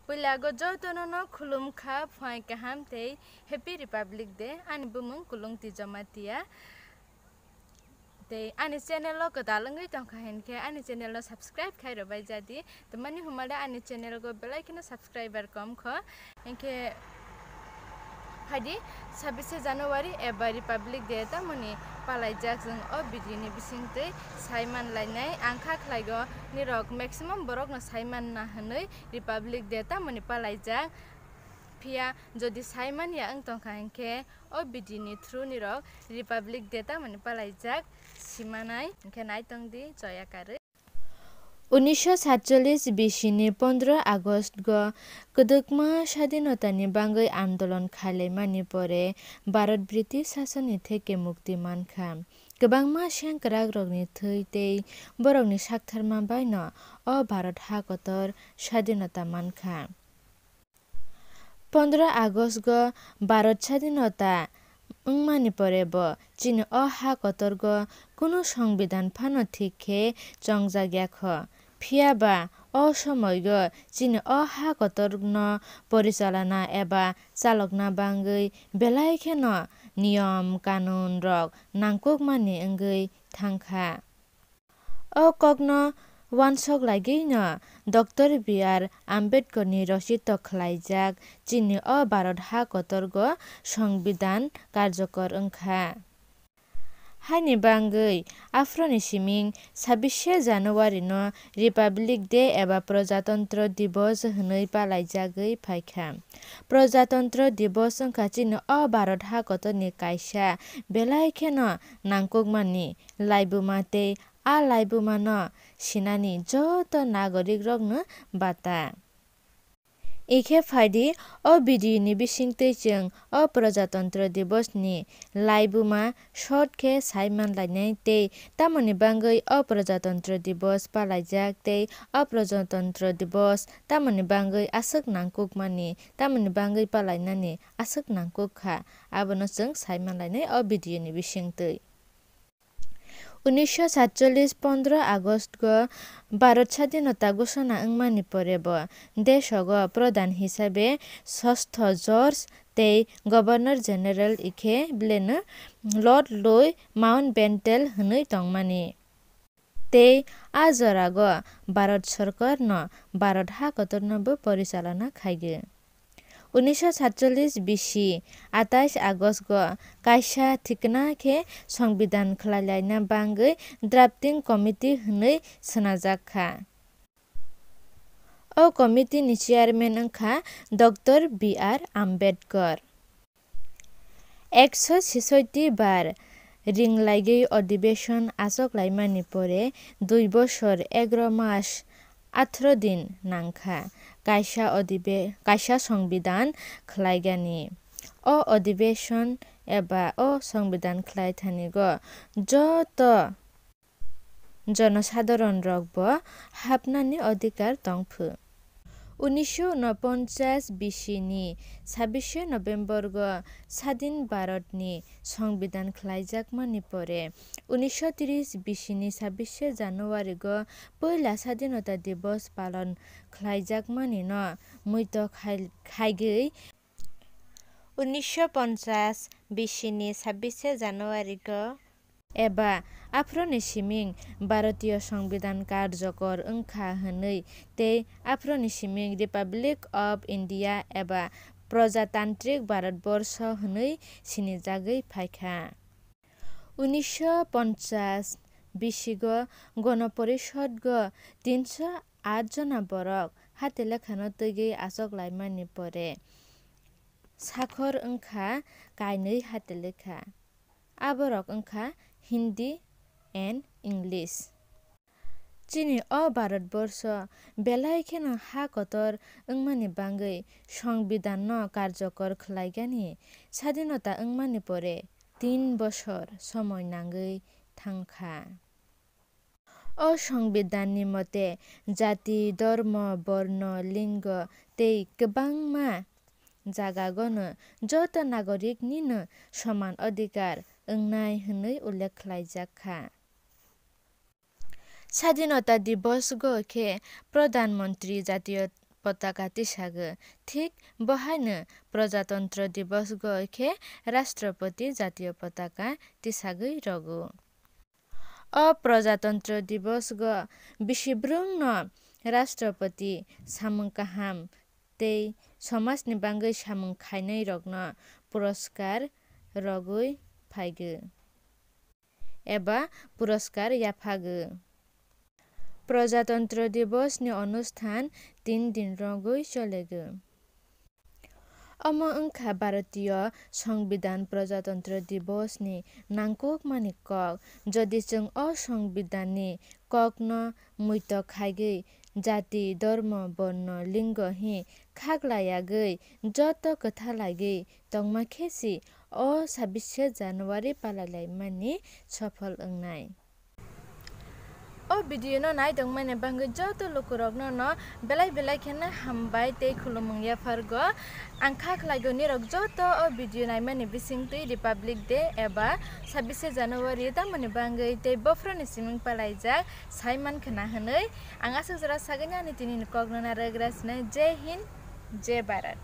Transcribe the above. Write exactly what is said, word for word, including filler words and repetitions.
Puila go jotono no khulum kha, phai kaham tei Happy Republic Day. Ani bumung Kulungti Jamatia. Tei ani channel o kwtal wngwi tongkha hinkhe ani channel no subscribe khai rwbai jadi. Tamani humale ani channel go belai kheno subscriber kom kho. Hinkhe phaidi sabise January eba Republic Day tamoni palaijak, chwng o video ni bisingtwi sai manlainai. Ang kha khlaigo nirok maximum borok no sai manna hwnwi Republic Day tamoni palaijak. Phiya jodi sai manya wng tongkha hinkhe o video ni through nirok Republic Day tamoni palaijak simanai. Hinkhe naitongdi choya karwi. Unisho satchollis bisini pondro August go kwdwkma sadinotani bagwi andolon khailaimani pore Bharat British sasonni theke mukti mankha. Kwbangma sengkwrakrokni thwi tei borokni saktharma baino o Bharat ha kotor sadinota mankha. Pondro August go Bharat sadinota wngmani pore bo chini o ha kotor go kunu songbidan phano thik khe chongjak ya kho. Phiya ba o somoi go chini o ha kotor no porichalana eba chalokna bagwi belai kheno niyom kanun rok nangkukmani wngwi thangkha. O kokno uansuk laiwi no Doctor B R Ambedkar ni rochito khlaijak chini o Bharat ha kotor go songbidan karjokor wngkha. Haini bagwi aphuru ni siming sabise January no Republic Day eba Projatantro Divos hwnwi palaijagwi phaikha. Projatantro Divos wngkha chini o Bharat ha kotor ni kaisa belai kheno nangkukmani laibuma tei a laibuma no sinani joto nagorik rokno bata. Ikhe phaidi o video ni bisingtwi chwng o Projatantro Divos ni laibuma short khe sai manlainai tei tamoni bagwi o Projatantro Divos palaijak tei o Projatantro Divos tamoni bagwi aswk nangkukmani, tamoni bagwi palainani aswk nangkuk kha, abono chwng sai manlainai o video ni bisingtwi. Unisho satchollis pondro August go Bharat sadinota ghoshona wngmani pore bo desogo pradhan hisabe sostho George tei Governor General ikhe beleno Lord Louis Mountbatten hwnwi tongmani. Tei a jorago Bharat sorkar no Bharat ha kotor no bo porichalona khaigwi. Unisho satchollis bisi atais August go kaisa thikna khe songbidan khlailaina bagwi drafting committee hwnwi swnajak kha. O committee ni chairman wngkha Doctor B R Ambedkar. Ekso sisoti bar ringlaigwi adhibeshon achoklaimani pore dui bosor egro mas athro din nangkha kaisa adhibe-, kaisa songbidan khlaigani. O adhibeshon eba o songbidan khlaithanigo joto jonosadharon rokbo hapnani adhikar tongphu. Unisho unoponchas bisini sabishe November go sadin Bharat ni songbidan khlaijakmani pore, unisho tris bisini sabishe January go poila sadinota divos palon khlaijakmani no muito khai-, khaigwi, unisho ponchas bisini sabishe January go eba aphuruni siming Bharatiyo Songbidan karjokor wngkha hwnwi tei aphuruni siming Republic of India eba Projatantrik Bharatborsho hwnwi sinijagwi phaikha. Unisho ponchas bisigo Gono Porishod go tinsho aat jona borok hatelekha no twigwi achok laimani pore sakhor wngkha kainwi hatelekha. Aborok wngkha Hindi and English. Chini o Bharatborsho belai kheno ha kotor wngmani bagwi Songbidanno karjokor khlaigani sadinota wngmani pore tin bosor somoi nangwi thangkha. O Songbidanni mote jati, dormo, borno, lingo tei kwbangma jagagono joto nagoriknino soman odhikar wngnai hwnwi ullekh khlaijak kha. Sadinota Divos go khe Pradhan Mantri Jatiyo potaka tisagwi. Thik bo haino Prajatantro Divos go khe Rashtrapati jatiyo potaka tisagwi rogo. O Prajatantro Divos go bisi brwngno Rashtrapati samung kaham tei somajni bagwi samung khainairokno puraskar rogwi phaigo eba puraskar yaphago. Prajatantro Divos ni onusthan tin din rogwi cholego. Omo wngkha Bharatiyo Songbidan Prajatantro Divos ni nangkukmani kok. Jodi chwng o Songbidan ni kokno muitok khaigwi jati, dormo, borno, lingo hi khak layagwi joto kwtha lagwi tongma khe si o sabise January palailaimani sophol wngnai. O video no nai tongmani bagwi joto lukurokno no belai belai kheno hambai tei khulumung yaphargo. Ang kha khlaigo nirok joto o video naimani bisingtwi Republic Day eba sabise January tamoni bagwi tei bophoroni siming palaijak saiman khna hwnwi. Ang aswk jora sagwi ani tini ni kokno narwk rw sinai. Jai Hind, Jai Bharat.